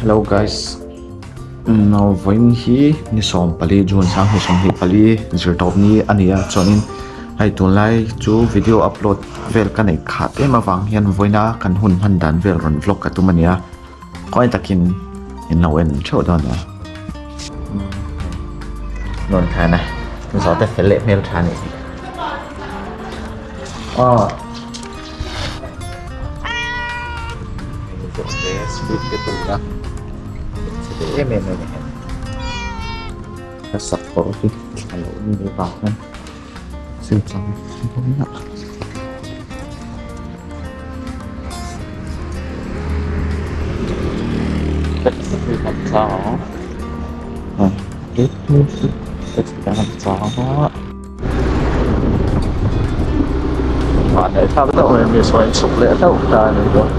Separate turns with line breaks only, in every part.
Hello guys no vawiin hi ni 14 June 2024 zirtawp ni a ni a chuanin hei tunlai chu video upload vel ka neih khat em avang hian vawiina kan hun hman dan vel rawn vlog ka tum a ni a khawngaih takin in lo en theuh dawn a rawn thlan a zawhte fel leh hmel tha a nih hi aw. Em em mai ni hei ka sakawr hi a lo ni vang hian thil chang a Mahni thlak deuh mai mi sawi chhuk leh hlauh ta a ni dawn.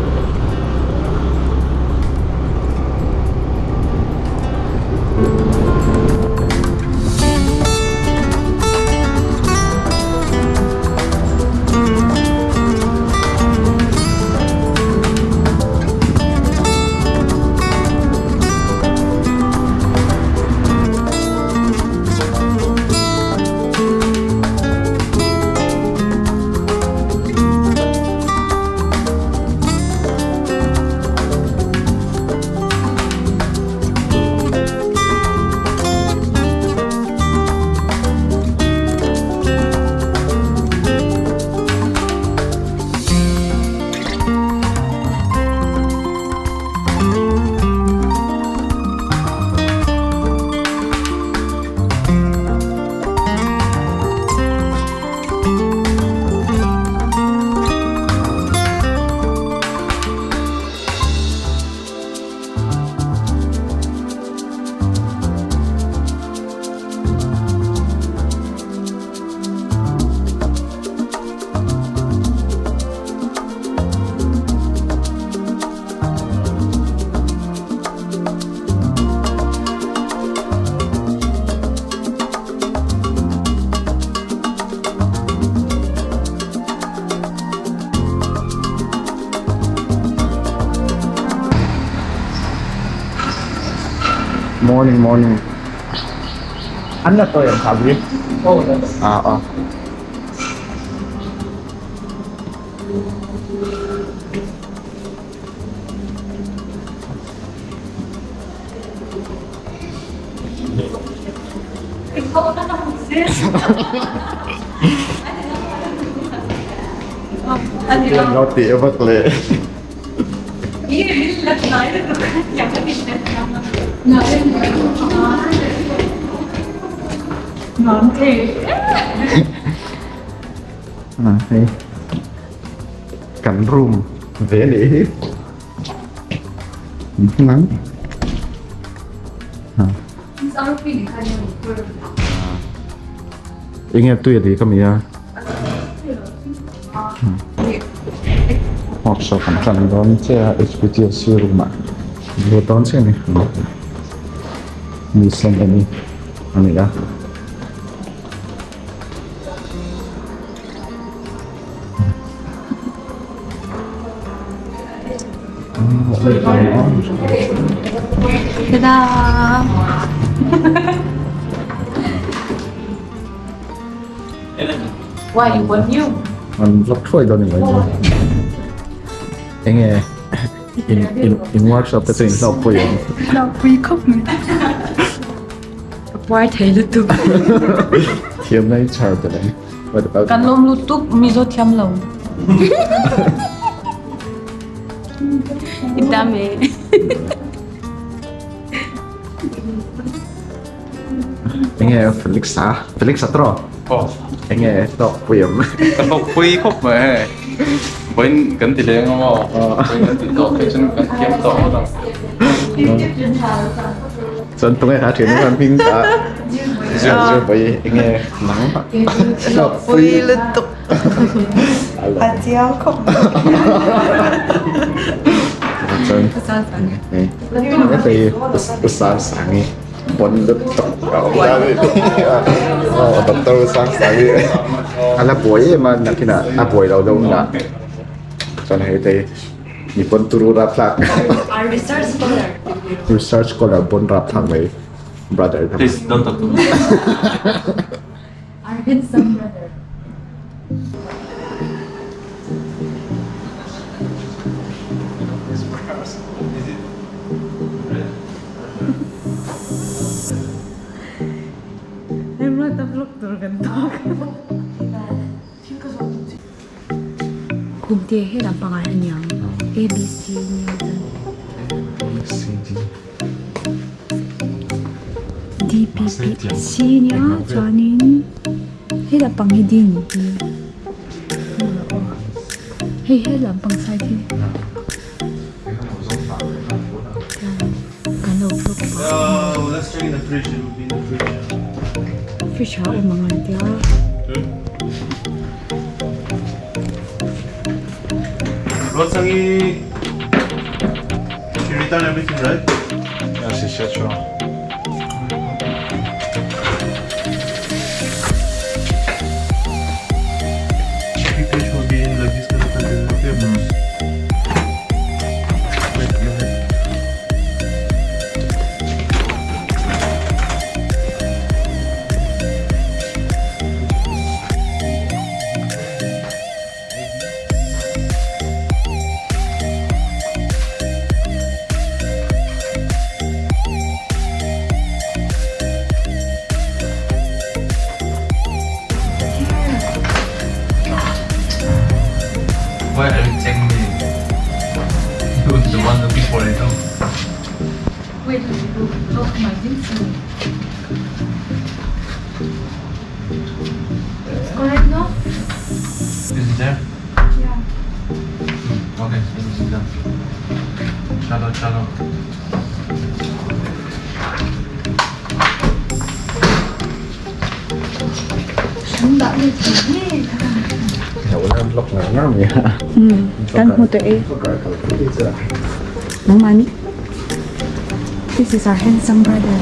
Morning morning An la tawi ang kha bri Ah ah Lo tih vak leh. Hei kan room ve a nih hi. Nang Enge tui a ti ka mi a Workshop an tan dawn che a HPTSC room ah lut dawn che a ni mi sen eng a ni a.
Ta-da! Why you want you?
An vlog thuai dawn ni mai chu. Enge in in in workshop te chu in hlawk pui ang.
Hlawk pui khawp mai. Ka puai thei lutuk.
Thiam na i chhar belh ang. What about
Kan lawm lutuk Mizo thiam lo. I dam e.
Enge Felix a? Felix a tawh?
Aw.
Enge hlawk pui awm?
Ka hlawk pui khawp mai hei. Vawiin kan ti leng ang aw. Vawiin kan ti tawh phei chuan kan thiam tawh ngawt ang.
Chuan tunge kha thian khan hming ta zir zir pui enge nang
Hlawk pui lutuk. A chiang khawp mai.
Chuan hei hei u sang sangi bon lutuk a awm ta ni aw doctor u sang sangi a la buai em a nakinah a buai lo deuh hunah chuan hei te hi. Mi bon turu rapthlak.
Our research scholar.
Research scholar bon rapthlak mai brother.
Please don't talk to me.
Our handsome brother. Khum te he lampang ah hian niang A B C nia chuan D P P C nia chuanin he lampang hi D nih hi hei he lampang side hi kan lo vlog pah fridge ah a awm ang an tia.
Rosangi, she returned everything, right?
Yeah, she said so.
Page will be in like this kind of container. Okay. Wait, go ahead.
Why are you checking me? You were the one looking for it, no?
Wait, look, my didn't It's correct, no?
Is it there?
Yeah.
Okay, it's done. Chalo, chalo.
Kan hmu tawh e. Nangmahni. This is our handsome brother.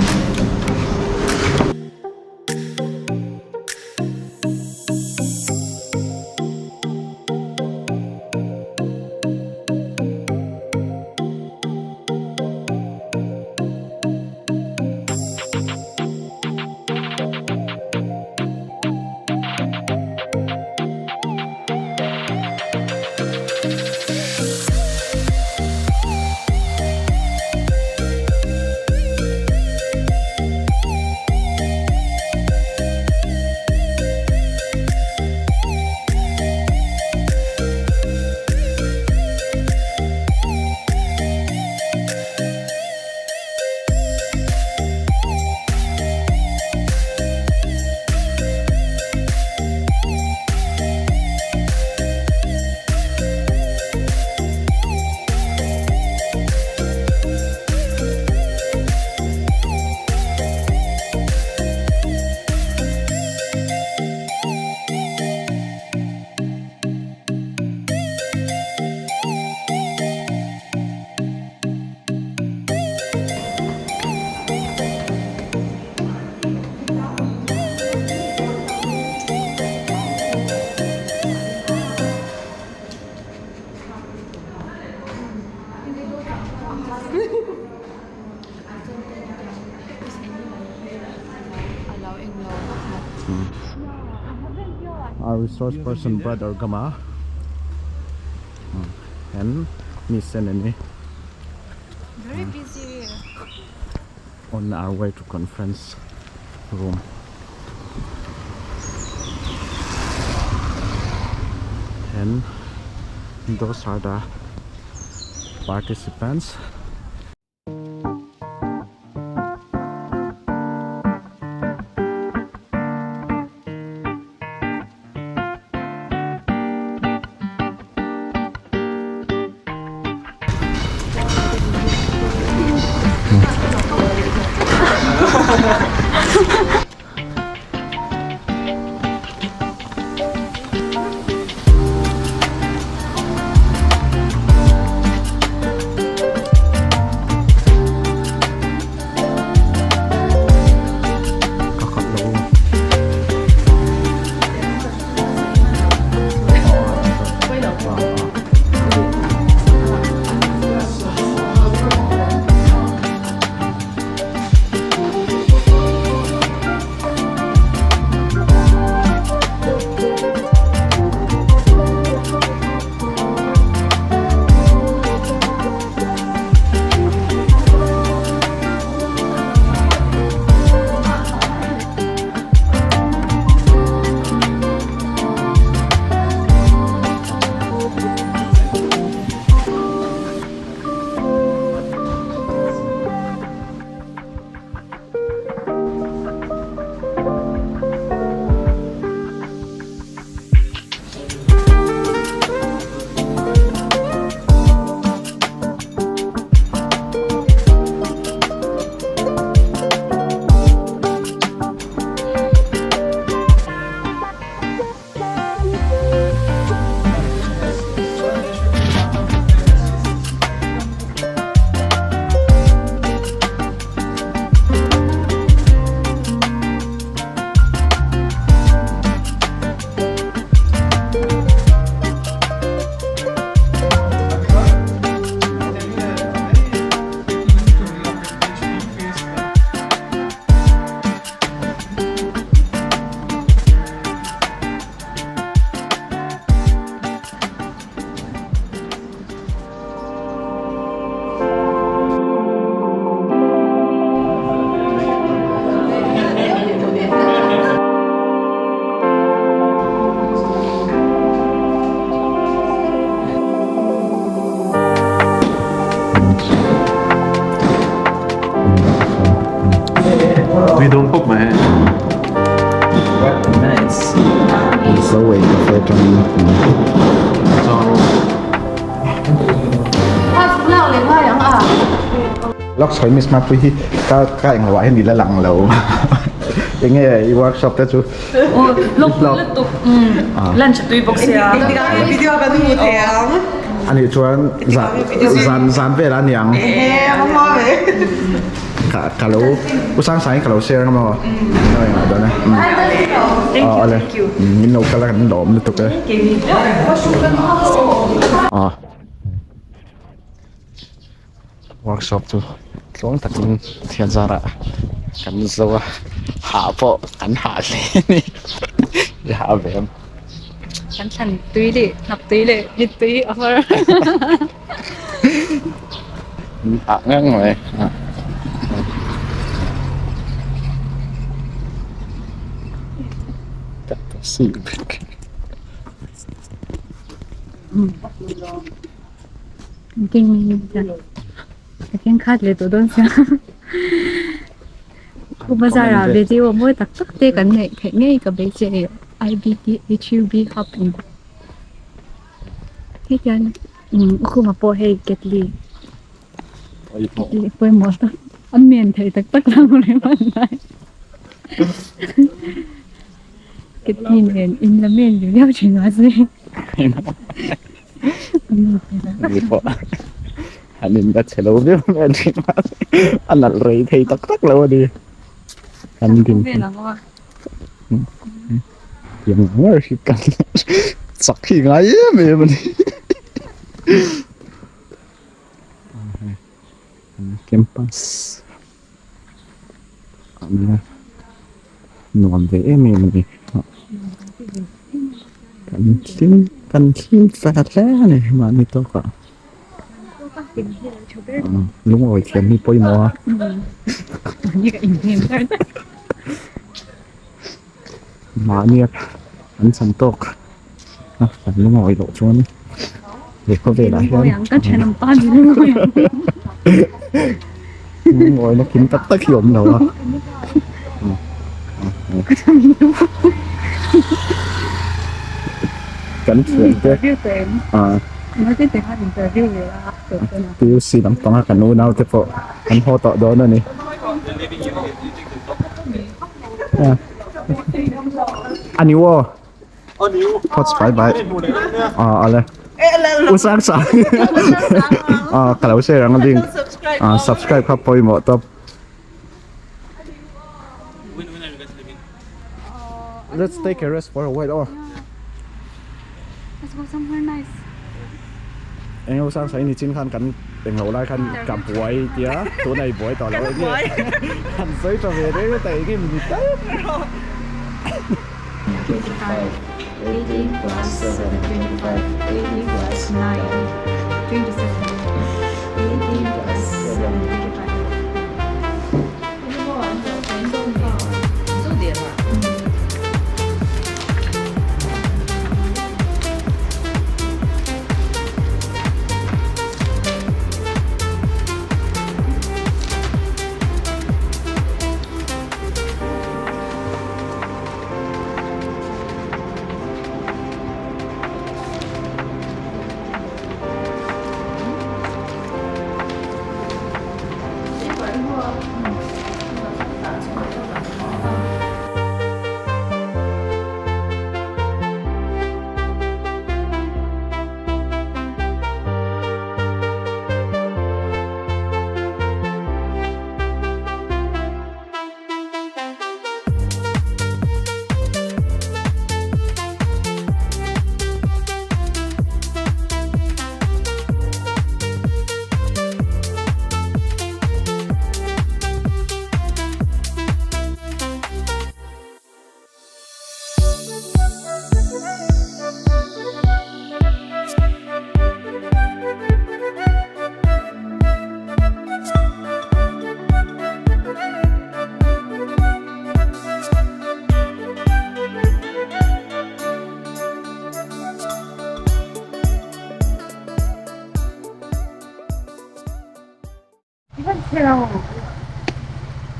Our resource person brother Gama and Miss Senene.
Very busy.
On our way to conference room. And those are the participants. Cafe atangin Lok sawi Miss Mapui hi ka ka englo ah hian i la lang lo enge i workshop te chu
Lok lutuk lunch tui bawk sia
Video kan hmu thei ang
Anih chuan zan zan vel a niang Ka ka lo u sang sang in ka lo share ang maw Eng ah dawn e
Thank you thank you
Min lo kal a kan lawm lutuk e Workshop chu tluang takin thian zarah kan zo a hah pawh kan hah hle a ni i hah ve em.
Kan thlan tui leh hnap tui leh mit tui a var.
Hah ngang mai.
Ka keng khat leh tawh dawn sia Khu bazar ah video mawi tak tak te kan neih theih ngei ka beisei a ni I_B_T_H_U_B hub in hei hian a khumah pawh hei ketli ketli pawimawh tak a men thei tak tak lo reng a ni ketli nen in la men ve viau thin mahse.
Ni pawh an in la chhe lo viau mai a ni mahse a nalh rei thei tak tak lo a ni an din tiang ang hi kan chak hi ngai em em a ni campus a nia nuam ve em em a ni kan hlim kan hlim fat hle a ni mahni tawkah lungawi thiam hi pawimawh a mahnia an chan tawk a kan lungawi loh chuan he khawvelah hian lungawina kim tak tak hi a awm lo a. Kan thiante PUC lampanga kan unaute pawh an haw tawh dawn a ni. A ni aw. Thoughts bye bye. A le. U sang sang. Ka lo share ang a link. Subscribe kha pawimawh tawp. Let's take a rest for a while oh.
Let's go somewhere nice.
Eng ho sang sai ni chin khan kan eng lo lai khan ka buai tia tun ai buai tawh lo enge han sawi tha ve reng ta enge mi ta
25 18 plus 7 25 18 plus 9 27 18 plus 7 25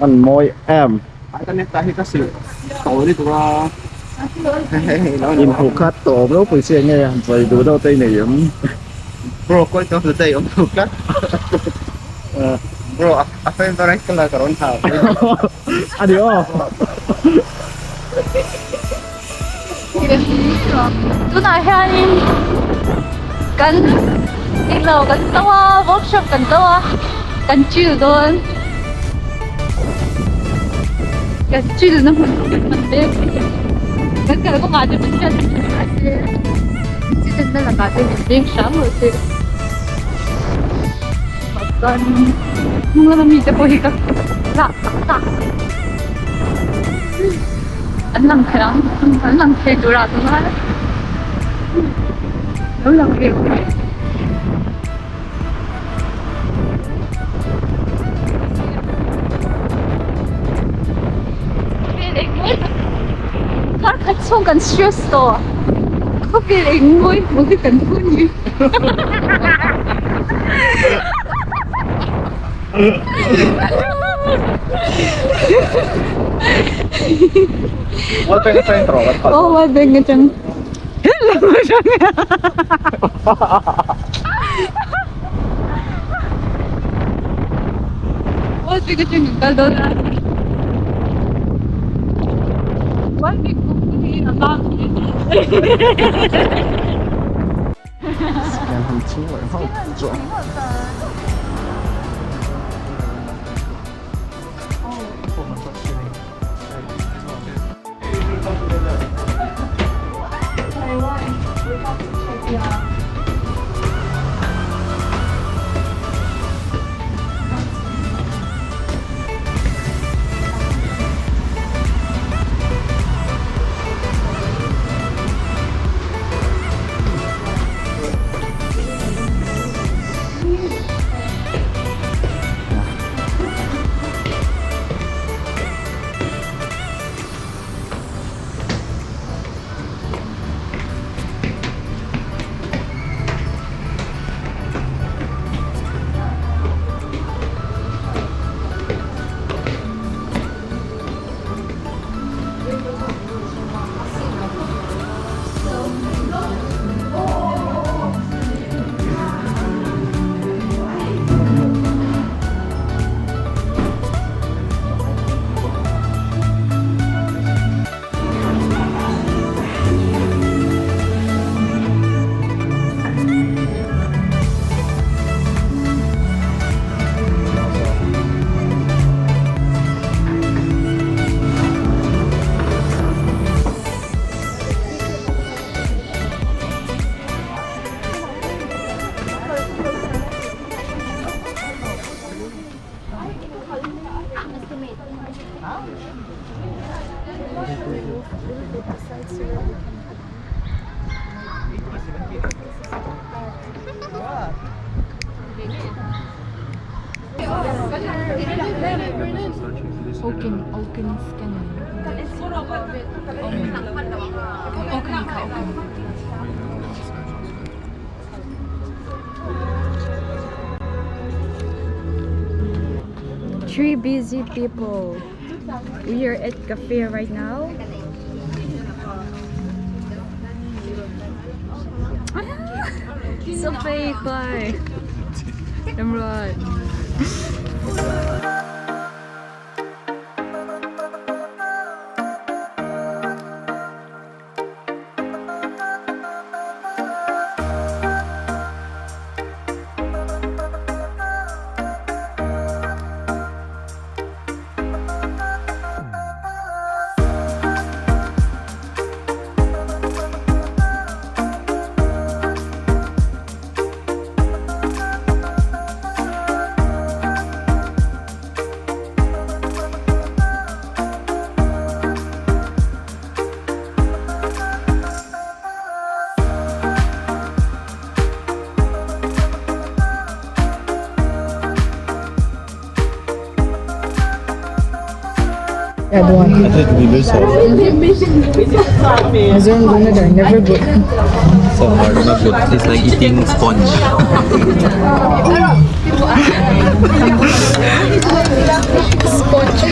An mawi em. Ai ka nektie hi ka silh tawi lutuk a. Inhmuh kha tawp ropui chiah nge han sawi duh deuh te i nei em?
Bro kawi tawp hlut a i awm lo tlat. Bro a favorite colour ka rawn ha.
A ni aw.
Tunah hianin kan englo kan to a workshop kan to a kan chill dawn kan chill na hmun kan hman mek kan kal kawngah te Pathian in min hruai se accident na lakah te min veng hram rawh se chuan hnung lama mite pawh hi ka lah tak tak. An lang thei ang an lang thei tur ah chuan lo lang ve awm e. Khawvel eng mawi tak kar khat chhung kan stress tawh khawvel eng mawi hmuh hi kan hun hi.
Wallbang atang intro kan phal.
Oh, wallbang atang. Wallbang atang kal dawn a. Wallbang kawng hi a bang.
Scan han chhung leh nghal chuan.
Open open scanning. Open ka open.
Three busy people. We are at cafe right now. Sophie, hi. Đúng rồi.
I
thought it would be very soft.
Mizoram donuts are never good.
So hard, not good. It's like eating sponge.
Sponge.